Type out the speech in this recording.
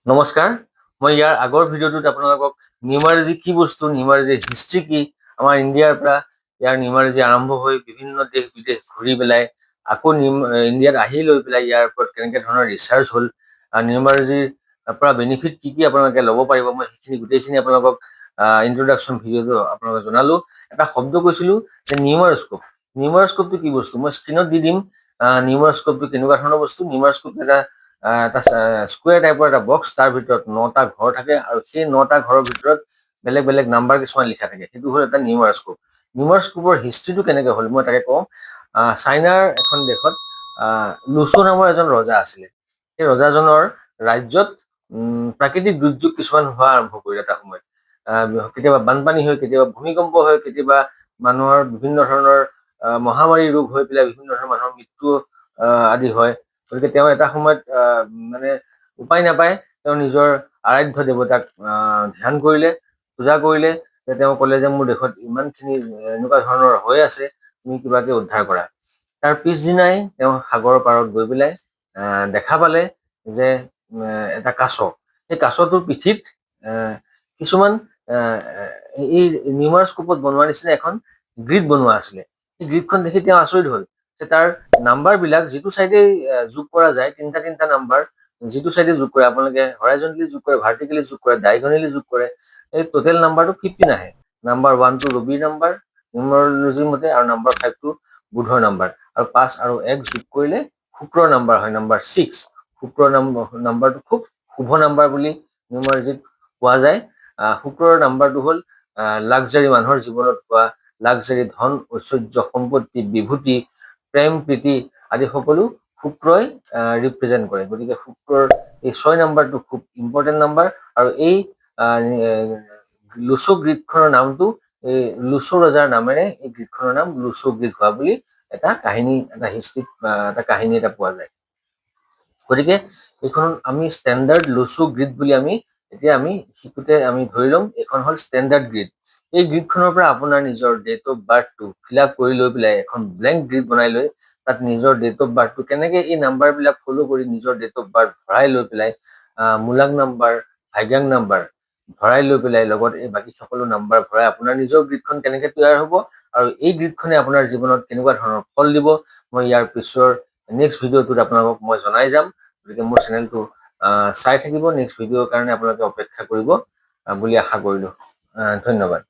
নমস্কাৰ। মই ইয়াৰ আগৰ ভিডিঅ'টোত আপোনালোকক নিউমাৰলজি কি বস্তু, নিউমাৰলজি হিষ্ট্ৰী কি, আমাৰ ইণ্ডিয়াৰ পৰা ইয়াৰ নিউমাৰলজি আৰম্ভ হৈ বিভিন্ন দেশ বিদেশ ঘূৰি পেলাই আকৌ ইণ্ডিয়াত আহি লৈ পেলাই ইয়াৰ ওপৰত কেনেকৈ ধৰণৰ ৰিচাৰ্চ হ'ল আৰু নিউমাৰলজিৰ পৰা বেনিফিট কি কি আপোনালোকে ল'ব পাৰিব, মই সেইখিনি গোটেইখিনি আপোনালোকক ইন্ট্ৰডাকশ্যন ভিডিঅ'টো আপোনালোকক জনালো। এটা শব্দ কৈছিলো যে নিউমাৰস্কোপ। নিউমাৰস্কোপটো কি বস্তু, মই স্ক্ৰীণত দি দিম। নিউমাৰস্কোপটো কেনেকুৱা ধৰণৰ বস্তু? নিউমাৰস্কোপ এটা স্কুৱেৰ টাইপৰ এটা বক্স, তাৰ ভিতৰত নটা ঘৰ থাকে আৰু সেই নটা ঘৰৰ ভিতৰত বেলেগ বেলেগ নাম্বাৰ কিছুমান লিখা থাকে। সেইটো হ'ল এটা নিউমাৰস্কোপ। নিউমাৰস্কোপৰ হিষ্ট্ৰীটো কেনেকে হ'ল, মই তাকে কওঁ। চাইনাৰ এখন দেশত লুচু নামৰ এজন ৰজা আছিলে। সেই ৰজাজনৰ ৰাজ্যত প্ৰাকৃতিক দুৰ্যোগ কিছুমান হোৱা আৰম্ভ কৰিলে এটা সময়ত। কেতিয়াবা বানপানী হয়, কেতিয়াবা ভূমিকম্প হয়, কেতিয়াবা মানুহৰ বিভিন্ন ধৰণৰ মহামাৰী ৰোগ হৈ পেলাই বিভিন্ন ধৰণৰ মানুহৰ মৃত্যু আদি হয়। গতিকে তেওঁ এটা সময়ত মানে উপায় নাপায় তেওঁ নিজৰ আৰাধ্য দেৱতাক ধ্যান কৰিলে, পূজা কৰিলে যে তেওঁ ক'লে যে মোৰ দেশত ইমানখিনি এনেকুৱা ধৰণৰ হৈ আছে, তুমি কিবাকে উদ্ধাৰ কৰা। তাৰ পিছদিনাই তেওঁ সাগৰৰ পাৰত গৈ পেলাই দেখা পালে যে এটা কাছ, সেই কাছটোৰ পিঠিত কিছুমান এই নিউমাৰস্কোপত বনোৱা নিচিনা এখন গ্ৰীড বনোৱা আছিলে। সেই গ্ৰীডখন দেখি তেওঁ আচৰিত হ'ল যে তাৰ নাম্বাৰ বিলাক যিটো চাইডে যোগ কৰা যায়, তিনিটা তিনিটা নাম্বাৰ যিটো চাইডে যোগ কৰে, আপোনালোকে হৰাইজেণ্টেলি যোগ কৰে, ভাৰ্টিকেলি যোগ কৰে, ডায়গনেলি যোগ কৰে, এই টোটেল নাম্বাৰটো 15 আহে। নাম্বাৰ 1টো ৰবিৰ নাম্বাৰ নিউমাৰলজিৰ মতে আৰু নাম্বাৰ 5টো বুধৰ নাম্বাৰ আৰু 5 আৰু 1 যোগ কৰিলে শুক্ৰৰ নাম্বাৰ হয়, নাম্বাৰ 6। শুক্ৰৰ নাম্বাৰটো খুব শুভ নাম্বাৰ বুলি নিউমাৰলজিত কোৱা যায়। শুক্ৰৰ নাম্বাৰটো হ'ল লাক্সাৰী, মানুহৰ জীৱনত হোৱা লাক্সাৰী, ধন, ঐশ্বৰ্য, সম্পত্তি, বিভূতি, প্ৰেম, প্ৰীতি আদি সকলো শুক্ৰই ৰিপ্ৰেজেণ্ট কৰে। গতিকে শুক্ৰৰ এই 6 নাম্বাৰটো খুব ইম্পৰ্টেণ্ট নাম্বাৰ আৰু এই লুচু গ্ৰীডখনৰ নামটো এই লুচু ৰজাৰ নামেৰে এই গ্ৰীডখনৰ নাম লুচু গ্ৰীড হোৱা বুলি এটা কাহিনী, এটা হিষ্ট্ৰীত এটা কাহিনী এটা পোৱা যায়। গতিকে এইখন আমি ষ্টেণ্ডাৰ্ড লুচু গ্ৰীড বুলি আমি এতিয়া আমি শিকোতে আমি ধৰি ল'ম, এইখন হ'ল ষ্টেণ্ডাৰ্ড গ্ৰীড। এই গ্ৰীডখনৰ পৰা আপোনাৰ নিজৰ ডেট অফ বাৰ্থটো ফিল আপ কৰি লৈ পেলাই এখন ব্লেংক গ্ৰীড বনাই লৈ তাত নিজৰ ডেট অফ বাৰ্থটো কেনেকে এই নাম্বাৰবিলাক ফ'ল' কৰি নিজৰ ডেট অফ বাৰ্থ ভৰাই লৈ পেলাই, মূলাংক নাম্বাৰ, ভাগ্যাংক নাম্বাৰ ভৰাই লৈ পেলাই, লগত এই বাকী সকলো নাম্বাৰ ভৰাই আপোনাৰ নিজৰ গ্ৰীডখন কেনেকে তৈয়াৰ হ'ব আৰু এই গ্ৰীডখনে আপোনাৰ জীৱনত কেনেকুৱা ধৰণৰ ফল দিব, মই ইয়াৰ পিছৰ নেক্সট ভিডিঅ'টোত আপোনালোকক মই জনাই যাম। গতিকে মোৰ চেনেলটো চাই থাকিব, নেক্সট ভিডিঅ'ৰ কাৰণে আপোনালোকে অপেক্ষা কৰিব বুলি আশা কৰিলো। ধন্যবাদ।